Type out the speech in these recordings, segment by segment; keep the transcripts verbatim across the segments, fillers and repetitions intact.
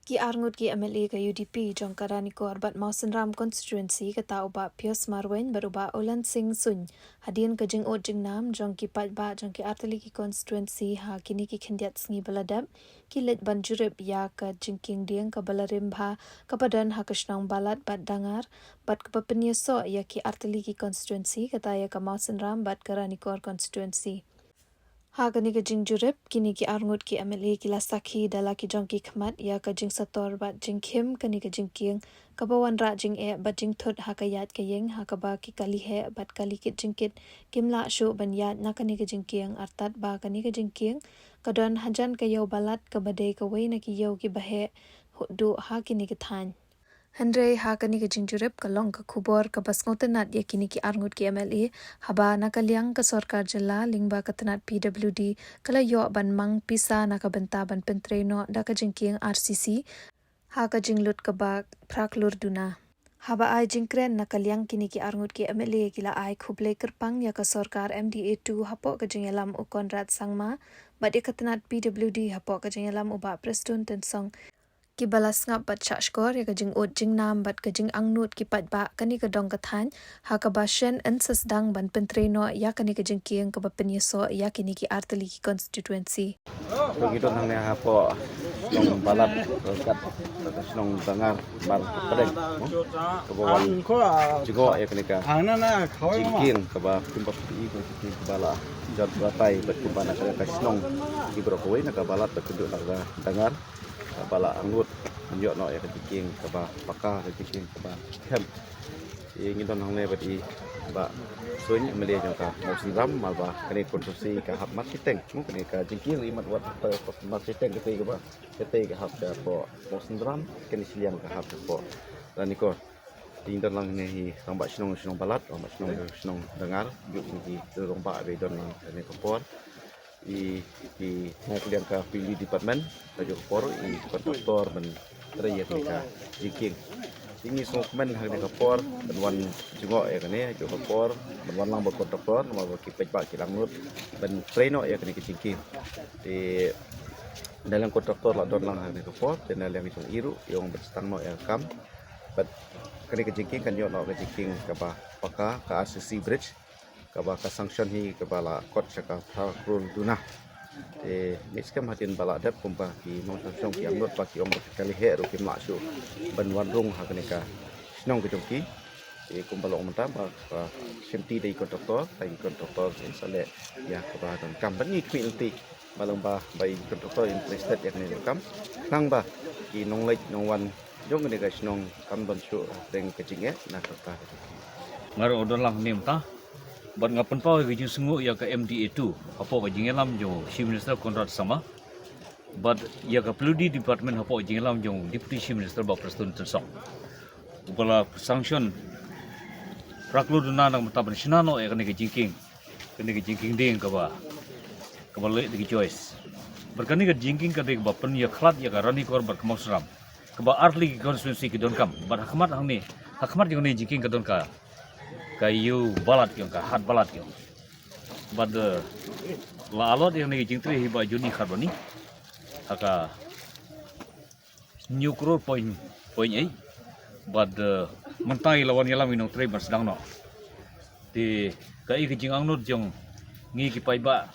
Ki arngut ki M L A ka U D P jong ka Ranikor bad Mawsynram constituency, kata u Bah Pius Marwein bad u Bah Olan Singh Suin, hadien ka jingud jingnam jong ki paidbah jong ki artylli ki constituency ha kine ki khyndiat sngi ba la dep, ki leit ban jurip ïa ka jingkieng dieng kaba la rim bha, kaba don ha ka shnong Balat bad Dangar, bad kaba pynïasoh ïa ki artylli ki constituency, kata ïa ka Mawsynram bad ka Ranikor constituency. Ha kane ka jingjurip, kine ki arngut ki M L A ki la sakhi da la ki jong ki khmat ïa ka jingsator bad jingkhim kane ka jingkieng, kaba wanrah jingeh bad jingthut ha ka ïaid ka ïeng, ha kaba ki kali heh bad kali kit jingkit kim lah shuh ban ïaid na kane ka jingkieng, artat ba kane ka jingkieng ka don hajan ka ïew Balat, kaba dei kawei na ki ïew kiba heh duh ha kine ki thaiñ. Hynrei ha kane ka jingjurip ka long ka khubor kaba sngewtynnat ïa kine ki arngut ki M L A, haba na ka liang ka sorkar jylla lyngba ka tnat P W D ka la ïoh ban mang pisa na ka bynta ban pyntrei noh da ka jingkieng R C C ha ka jinglut kaba phra klur duna. Haba ai jingkren na ka liang kine ki arngut ki M L A ki la ai khublei kyrpang ïa ka sorkar M D A two hapoh ka jingïalam u Conrad Sangma, bad ïa ka tnat P W D hapoh ka jingïalam u Bah Prestone Tynsong, kiba la sngap bad shah shkor ïa ka jingud jingnam bad ka jingangnud ki paidbah kane ka dong ka thaiñ, ha kaba shen yn sa sdang ban pyntrei noh ïa kane ka jingkieng kaba pynïasoh ïa kine ki artylli ki constituency. To ngi don hangne hapoh shnong Balat, kat shnong Dangar, Mar Pdeng, kaba wan jngoh ïa kane ka jingkieng kaba kumba phi i ka jingkieng kaba la jot batai bad kumba na ka shnong ki baroh kawei na ka Balat bad kumjuh na ka Dangar. Kaba la angnud ban ïoh noh ïa ka jingkieng kaba paka, ka jingkieng kaba khem. Te ngi don hangne bad i Bah Suin, M L A jong ka Mawsynram, mar ba kane ka constituency ka hap mar shiteng. Mo, kane ka jingkieng i mat wat ka mar shiteng, kata kaba, kata ka hap shapoh Mawsynram, kane shiliang ka hap shapoh Ranikor. Te ngi don lang hangne hi rangbah shnong, shnong Balat, rangbah shnong, shnong Dangar, juk ngi hi rangbah ba i don lang hangne ka por. I, i na ka liang ka P W D department, ka juk ka por i contractor ban trei ïa kane ka jingkieng. Te ngi sngewkmen ha kane ka por ban wan jngoh ïa kane, juk ka por ban wan lang bad contractor, namar ba ki paidbah ki la angnud ban trei noh ïa kane ka jingkieng. Te na liang contractor la don lang ha kane ka por, te na liang jong i ruh i ong ban sdang noh ïa ka kam. Bad kane ka jingkieng kan ïoh noh ka jingkieng kaba paka, ka R C C bridge, kaba ka sanction hi kaba la kot sha ka phra klur duna. Te ngi skhem hadien ba la dep kumba ki nongshong shnong ki angnud ba ki ong ba ki kali heh ruh kim lah shuh ban wan rung ha kane ka shnong ka jong ki. Te kumba la ong mynta ba ka shimti da i contractor, da i contractor in sa leh ïa kaba donkam, ban ngi khmih lynti ba lang ba, ba i contractor interested ïa kane donkam, khnang ba ki nongleit nongwan jong kane ka shnong kan ban shuh hapdeng ka jingeh na kata. Nga ruh don lang hangne mynta bad nga pynpaw ïa ka jingsngewnguh ïa ka M D A two hapoh ka jingïalam jong Chief Minister Conrad Sangma bad ïa ka P W D department hapoh ka jingïalam jong Deputy Chief Minister Bah Prestone Tynsong, uba la sanction phra klur duna na ka bynta ban shna noh ïa kane ka jingkieng, kane ka jingkieng dieng kaba, kaba leh da ki joist. Bad kane ka jingkieng ka dei kaba pynïakhlad ïa ka Ranikor bad ka Mawsynram, kaba artylli ki constituency ki donkam. Bad ha khmat hangne, ha khmat jong kane ka jingkieng ka don ka, ka ïew Balat ki ong, ka hat Balat ki ong. Bad, eh, la allot ïa kane ka jingtrei hi Bah Johnny Kharbani ha ka hynñiew klur point, point eight. Bad, eh, mynta i la wan ïalam i nongtrei ban sdang noh. Te kaei ka jingangnud jong ngi ki paidbah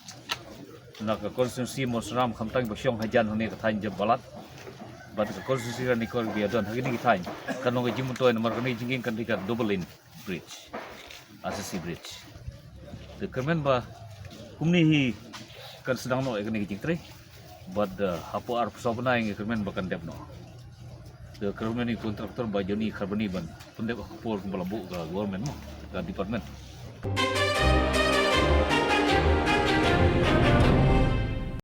na ka constituency Mawsynram, khamtam ba shong hajan hangne ka thaiñ jong Balat bad ka constituency Ranikor ba ïadon ha kine ki thaiñ, kan long ka jingmyntoi namar kane ka jingkieng kan dei ka double lane bridge, R C C bridge. Te kyrmen ba kumne hi kan sdang noh ïa kane ka jingtrei. Bad, eh, hapoh arphew saw bnai ngi kyrmen ba kan dep noh. Te kyrmen ïa i contractor Bah Johnny Kharbani ban pyndep ha ka por kumba la buh ka government mo, ka department.